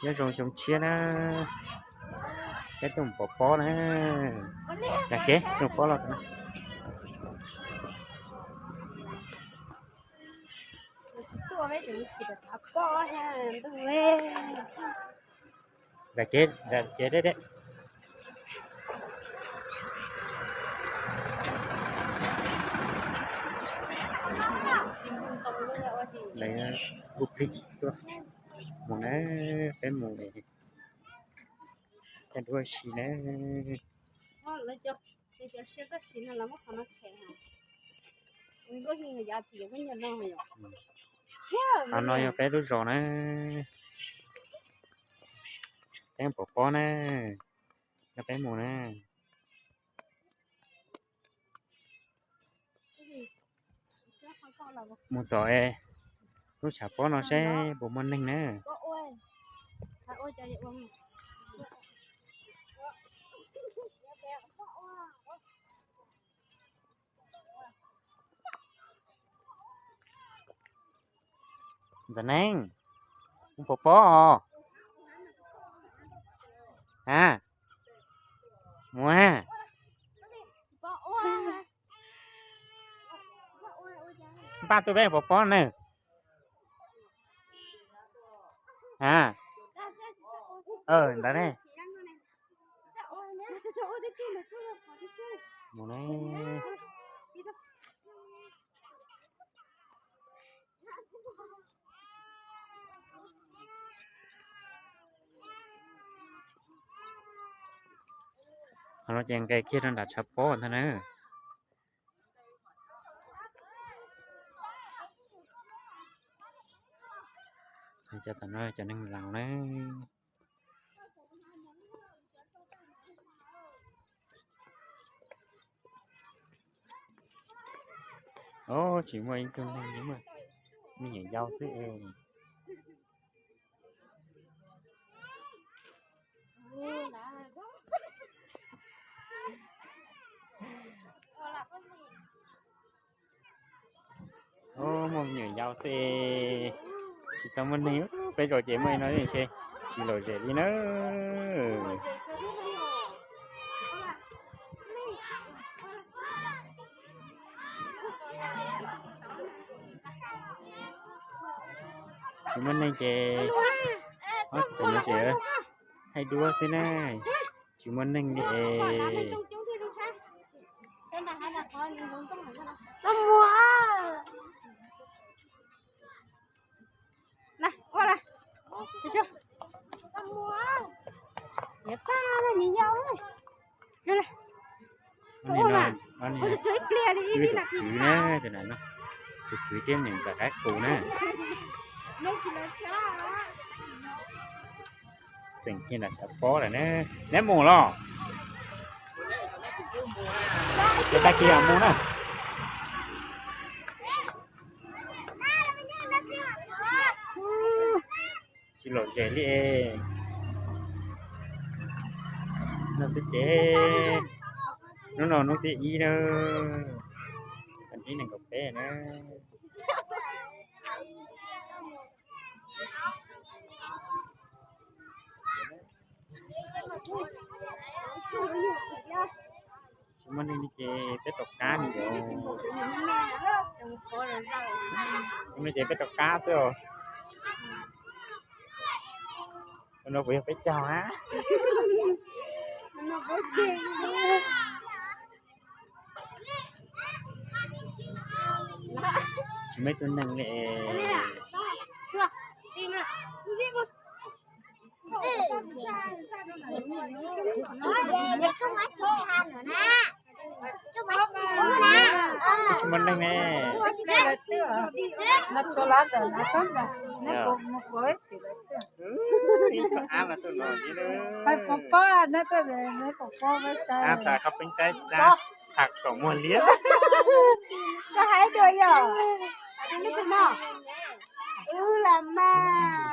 Nyob zoo xyoo tshiab na, peb tuaj mus pov pob na. Lam kev tuaj pov los na. Lam kev, lam kev deb deb. Lawv kuj plig tuaj mus na, peb mus, peb duab si na. Qhov no yog peb lub zos na, peb pov pob na, no peb mus na. Mus tom lub tshav pob no seb puas muaj neeg na. Ntxawm Neeg, mus pov pob os. A, mus a, npaj tuaj peb pov pob na. A, ntawd ne. Mus ne. Qhov no ces nqes kiag rau nram tshav pob ntag na. Cov tom no cov neeg laus na. Ob, tsis muaj ib tug neeg li, muaj me nyuam yaus xwb es. Muaj me nyuam yaus xwb, tsis tau muaj neeg. Peb zos ces muaj li no ces tsis lom zem li na. Tsis muaj neeg ces, ces hais duab xwb na, tsis muaj neeg li es. Tus kwv na, tus kwv thiab niam ntxawm qaib qus na. Tseem kiag nram tshav pob lawm ne. Neb mus los? Ces tag kis mam mus na. Tsis lom zem li. No xwb ces, hnub no hnub xiab ib na, vas thib nees nkaum peb na. Tsis muaj neeg li ces peb tom qab ne yom. Tsis muaj neeg ces peb tom qab xwb os. Tus no puas yog peb caug na? Tsis muaj ib tug neeg li. Tsis muaj neeg ne. Ab tas qhov peeb saib, tham kom muag liab. Koj hais dua yog no, wb los mas.